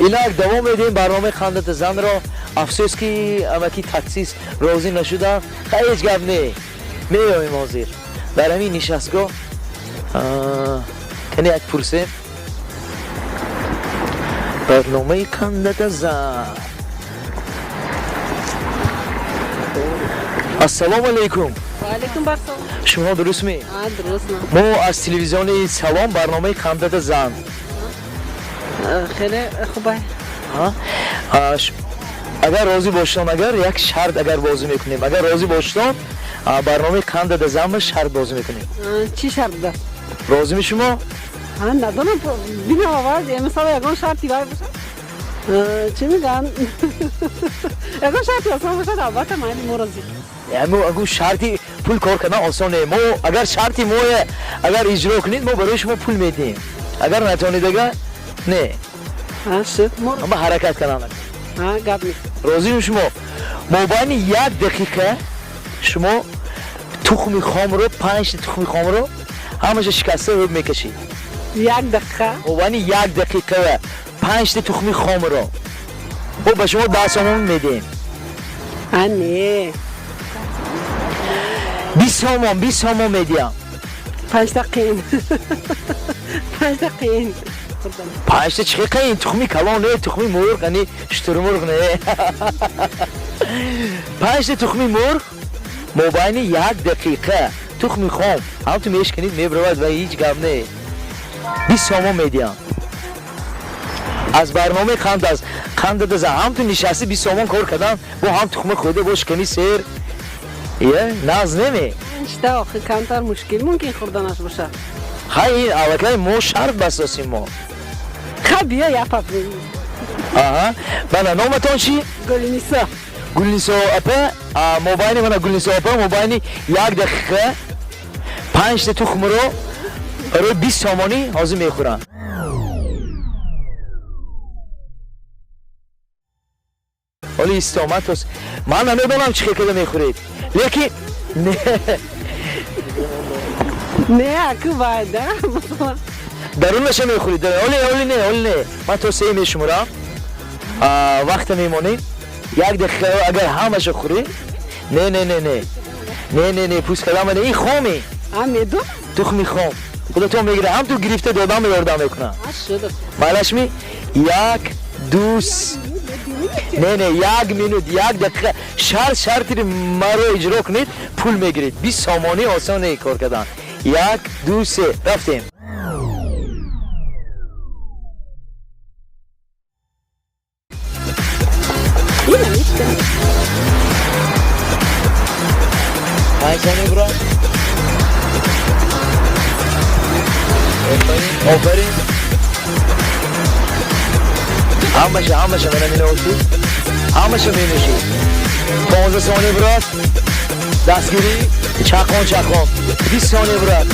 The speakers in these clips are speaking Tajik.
Инак давом медиҳем барномаи Қандата занро. Афсӯс, ки амаки таксист розӣ нашуданд. Хай, ҳеҷ гап не, меоем. Ҳозир дар ҳамин нишастгоҳ кане як пурсем. Барномаи Қандата зан. Ассалому алайкум. Алейкум барсалом. Шумо дурустме? Дуруст. Мо аз телевизиони Салом, барномаи Қандата зан. Хеле хубай. Агар розӣ бошедон, агар як шарт агар бозӣ мекунем, агар розӣ бошедон, барномаи Қандата занба шарт бозӣ мекунем. Чӣ шарт будааст? Розими шумо? Надонам, бинам аввал, мисол, ягон шарти вай бошад, чӣ мегӯянд, ягон шарти осон бошад, албатта, майли, мо розӣ. Агу шарти пул кор кардан осон не. Мо агар шарти моя агар иҷро кунед, мо барои шумо пул медиҳем, агар натонед, ага не. Шуд. Ама ҳаракат кардам. Гап нест. Розим шумо? Мобайни як дақиқа шумо тухми хомро, панҷта тухми хомро ҳамаша шикаста ҳуб мекашид. Як дақиқа? Мобайни як дақиқа панҷта тухми хомро мо ба шумо 10 сомон медиҳем. Не. 20 сомон, 20 сомон медиҳам. Панҷта қиин, панҷта қиин. Панҷта чӣ қиин? Тухми калон не, тухми мурғ, яъне шутурмурғ не. Панҷта тухми мурғ мобайни як дақиқа, тухми хом ҳамту мешканид, мебаравад ва ҳеҷ гап не. 20 сомон медиҳам аз барномаи қанд, аз Қандата зан. Ҳамту нишасти, 20 сомон кор кардан, бо ҳам тухма хӯрда, бо шиками сер е нағз неме? Панҷта охи камтар мушкил мумкин хӯрданаш бошад. Хай, ин аллакай мо шарт басосим мо. Ха, биё, я папи. Аҳа, бана, номатон чӣ? Гулнисо. Гулнисо апа, мобайни, мана, Гулнисо апа, мобайни як дақиқа панҷта тухмро барои 20 сомонӣ ҳозир мехӯранд. Ҳоли истомат тост, ман намедонам чӣ хел карда мехӯред, лекин не. Не, аку вайда, масалан. Дарунаша мехӯред. Ҳоли, ҳоли не, ҳоли не, ман то се мешуморам, вақта мемонем. Як дақиқа агар ҳамаша хӯрӣ, не, не, не, не, не, не, не, пӯст кардам не, ин хоме. Медон. Тухми хом худатон мегира, ҳам ту гирифта додам, ёрдам мекунам. Шуд. Майлашми? Як, ду, не, не, як минут, як дақиқа. Шарт, шарти маро иҷро кунед, пул мегиред. 20 сомонӣ осон не кор кардан. Як, ду, се, рафтем. Ина мешканем. 5 сония бурад. Офарин, офарин. Ҳамаша, ҳамаша мана меношид, ҳамаша меношид. 15 сония бурад. Дастгирӣ, чақон, чақон. 20 сония бурад,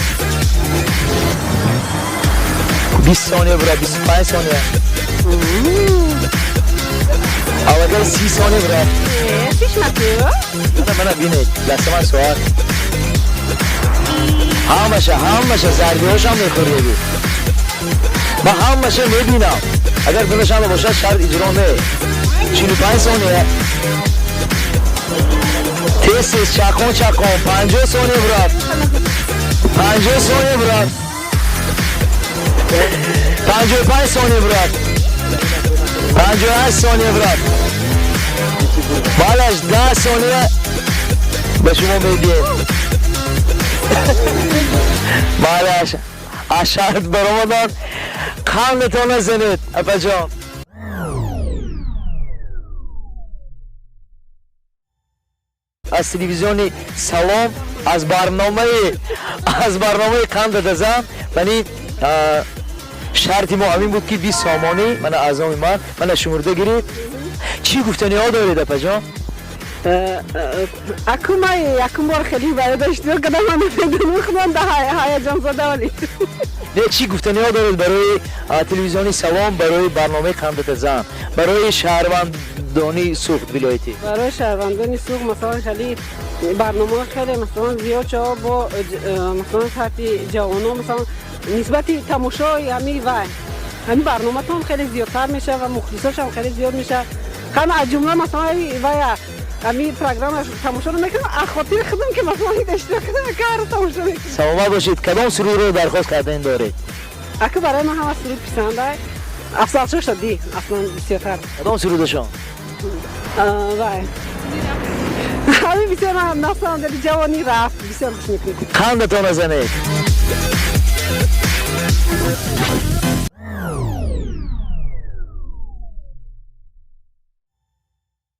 20 сония бурад, 25 сония, аллакай 30 сония бурад. Фишнатиё. Мана, мана, бинед, дасти ман соат. Ҳамаша, ҳамаша зардиҳошам мехӯрдеги. Ман ҳамаша мебинам. Агар дунашанда бошад, шарт иҷро не. 45 сония. Тез, тез, чақон, чақон. 50 сония бурад, 50 сония бурад, 55 сония бурад, 58 сония бурад. Балаш, 10 сония ба шумо медиҳем. Балаш, аз шарт баромадан. Қандатон назанед, апаҷон. Аз телевизиони Салом, аз барномаи Қандата зан. Мани шарти мо ҳамин буд, ки 20 сомонӣ, мана, аз номи ман, мана, шумурда гиред. Чӣ гуфтаниҳо доред, апаҷон? Аку ман якум бор хеле барода иштирок кардам, ман намедонам, худам да ҳаяҷонзода вале. Не, чӣ гуфтаниҳо доред барои телевизиони Салом, барои барномаи Қандата зан, барои шаҳрвандони Суғд вилоятӣ? Барои шаҳрвандони Суғд, масалан, хеле барномаҳо хеле, масалан, зиёд шава бо масалан, сатҳи ҷавонон, масалан, нисбати тамошои ҳамин вай. Ҳамин барноматон хеле зиёдтар мешавад ва мухлисошам хеле зиёд мешавад. Ҳама, аз ҷумла, масалан, вая ҳамин программа тамошоро мекунам, аз хотири худам, ки масалан иштирок кардам, кар тамошо мекунам. Саломат бошед. Кадом сурудро дархост кардан доред? Ака, барои ман ҳама суруд писанда. Афзалшо шадӣ аслан бисёртар. Кадом сурудашон? Вай, ҳамин бисёр ман на самом деле «Ҷавонӣ рафт» бисёр гӯш мекунем. Қандатона занед.